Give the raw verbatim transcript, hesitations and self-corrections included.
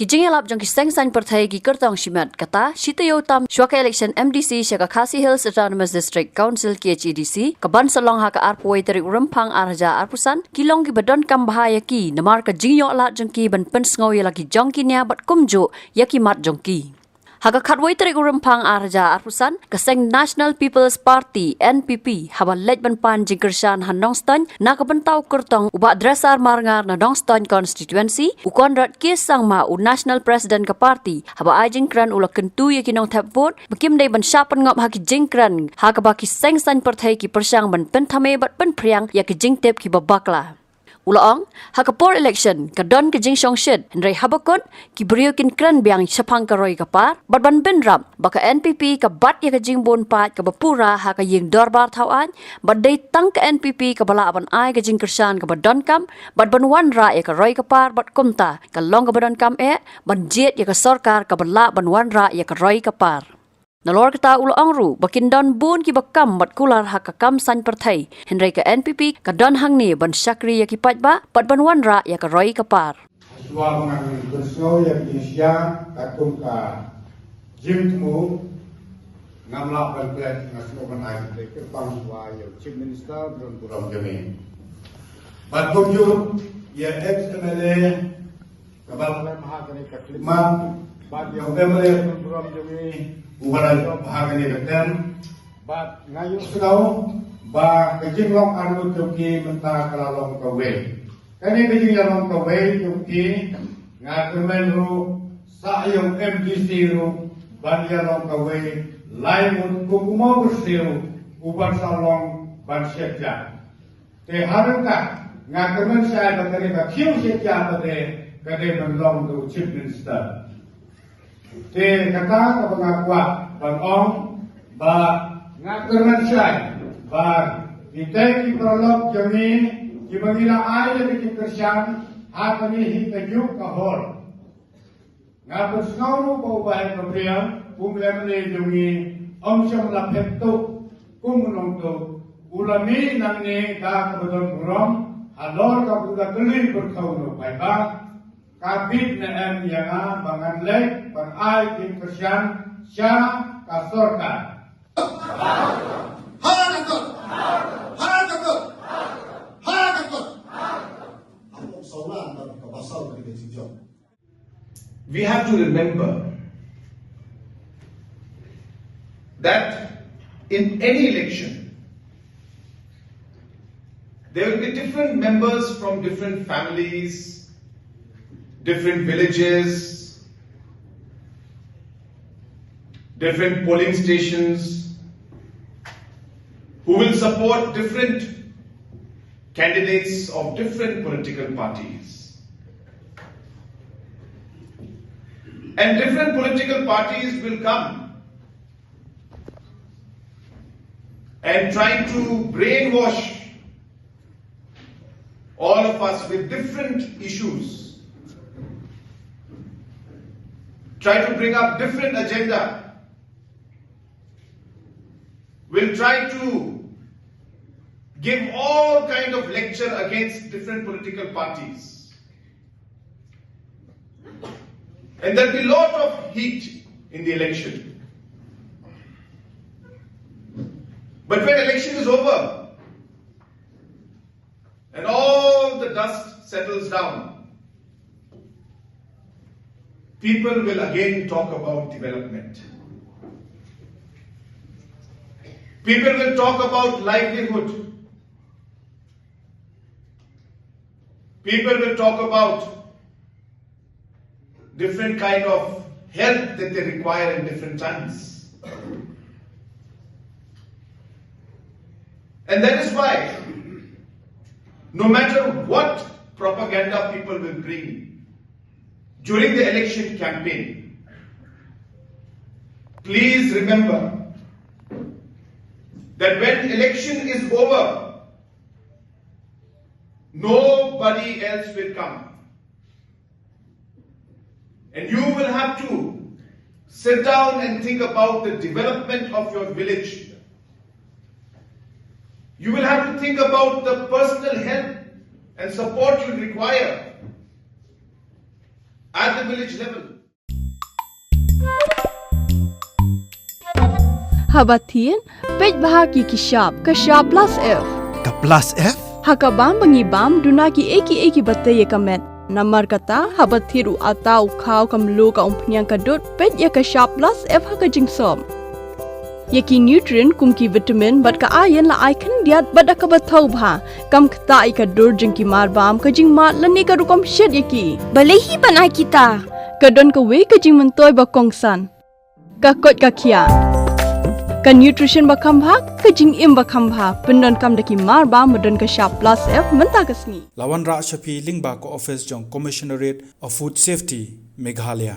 Ki jingïalap jong ki seng saiñ pyrthei ki kyrtong shimet, kata shi taïew tam shwa ka election M D C sha ka Khasi Hills Autonomous District Council, K H A D C, ka ban sa long ha ka arphew tarik u Rymphang ar hajar arphew san, ki long kiba donkam bha ïa ki namar ka jingïoh lad jong ki ban pynsngew ïa la ki jong ki nia bad kumjuh ïa ki mat jong ki. Ha ka khatwei tarik u Rymphang ar hajar arphew san, ka seng National People's Party, N P P, haba leit ban pan jingkyrshan ha Nongstoiñ na ka bynta u kyrtong u Bah Dresser Marngar na Nongstoiñ Constituency, u Conrad K Sangma, u National President ka party, haba ai jingkren u la kyntu ïa ki nongthep vote ba kim dei ban shah pynngop ha ki jingkren ha kaba ki seng saiñ pyrthei ki pyrshang ban pynthame bad pynphriang ïa ki jingtip kiba bakla. U la ong, ha ka por election ka don ka jingshongshit, hynrei haba kut ki briew kin kren biang shaphang ka roi ka par, bad ban bynrap ba ka N P P ka bat ïa ka jingbun paid kaba pura ha ka ïing dorbar thawaiñ, bad dei tang ka N P P kaba lah ban ai ka jingkyrshan kaba donkam bad ban wanrah ïa ka roi ka par, bad kumta ka long kaba donkam eh ban jied ïa ka sorkar kaba lah ban wanrah ïa ka roi ka par. Nalor kata u la ong ruh ba kin don bun kiba kam bad kular ha ka kam saiñ pyrthei, hynrei ka N P P ka don hangne ban shakri ïa ki paidbah bad ban wanrah ïa ka roi ka par. Shuwa ba ngan pynsngew ïa ki sha katkum ka jingthmu, ngam lah ban klet, nga sngewbha ban ai kyrpang shuwa ïa u Chief Minister, u don burom jong ngi. Bad kumjuh ïa ex M L A, kaba la leh bha kane ka khyllipmat, bad ïa u M L A, u don burom jong ngi, uba la jop bha kane ka term. Bad nga ïohsngew ba ka jinglong arngut jong ki mynta ka la long kawei. Kane ka jingïalong kawei jong ki, nga kyrmen ruh sa ïa u M D C ruh ban ïalong kawei lai ngut, kum u Maw Byrsiew uban sa long ban shet ja. Te ha ryngkat nga kyrmen shai ba kane ka khiew shet ja pat de ka dei ban long da u Chief Minister. Te kata kaba nga kwah ban ong ba nga kyrmen shai ba kitei ki paralok jong ngi kiba ngi la ai ïa ka jingkyrshan ha kane hi kajuh ka hor. Nga pynsngew ruh ba u Bah Heh Kapriang, u M L A jong ngi, um shym la phet tuh kum u nongtuh, u la mih nangne da kaba don burom halor kaba u la kylli pyrkhat na u paidbah. Ka bit ne em ïa nga ba ngan leit ban ai jingkyrshan sha ka sorkar? Ha ka kot! Ha ka kot! Ha ka kot! Ha ka kot! We have to remember that in any election, there will be different members from different families, different villages, different polling stations, who will support different candidates of different political parties. And different political parties will come and try to brainwash all of us with different issues, try to bring up different agenda, will try to give all kind of lecture against different political parties. And there'll be lot of heat in the election. But when election is over and all the dust settles down, people will again talk about development. People will talk about livelihood. People will talk about different kind of help that they require in different times. And that is why, no matter what propaganda people will bring during the election campaign, please remember that when election is over, nobody else will come. And you will have to sit down and think about the development of your village. You will have to think about the personal help and support you require. at the village level. Haba thied, peit bha ïa ki shap, ka shap plus F. Ka plus F? Ha ka bam ba ngi bam, duna ki ei ki ei kiba tei ïa ka met. Namar kata, haba thied u atta u khaw ka mluh ka umphniang ka dud, peit ïa ka shap plus F ha ka jingsop. Ïa ki nutrient kum ki vitamin bad ka iron la ai khyndiat bad da kaba thaw bha. Kam ktah ïa ka dur jong ki mar bam, ka jingmad lane ka rukom shet ïa ki. Balei hi ban ai kita? Ka don kawei ka jingmyntoi ba kongsan. Ka koit ka khiah. Ka nutrition ba kham bha, ka jingim ba kham bha. Pyndonkam da ki mar bam ba don ka shap plus F mynta ka sngi. La wanrah sha phi lyngba ka office jong Commissionerate of Food Safety, Meghalaya.